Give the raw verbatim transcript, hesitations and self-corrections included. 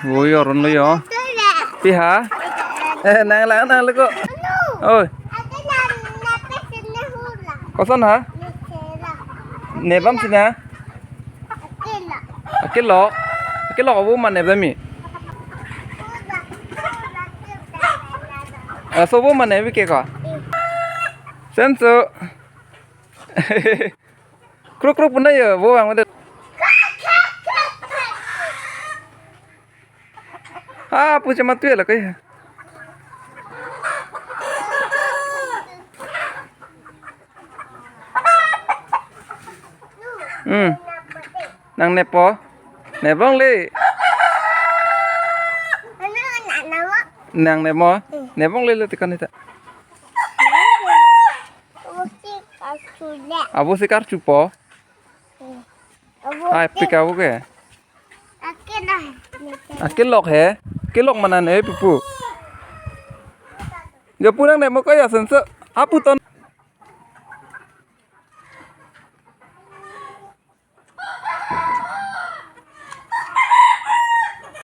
Oi, aron lo yo. Pi ha? Eh, nang lang, nang lang ko. Oi. Koson ha? Nebam sina? Akelok. Akelok avo mane bami. Aso avo mane bike ko. Senso. Kruk kruk pun ya, avo ang ada. Ah, pucha matu ya lah kai. Hmm. Nang nepo? Nepong le. Nang nepo? Nepong le lo tikan ita. Avo si karchupo. Ai, pik avo ke? Akelok he. Kelok mana ne pupu. Jo pu nang ne mo ko ya senso. Apu ton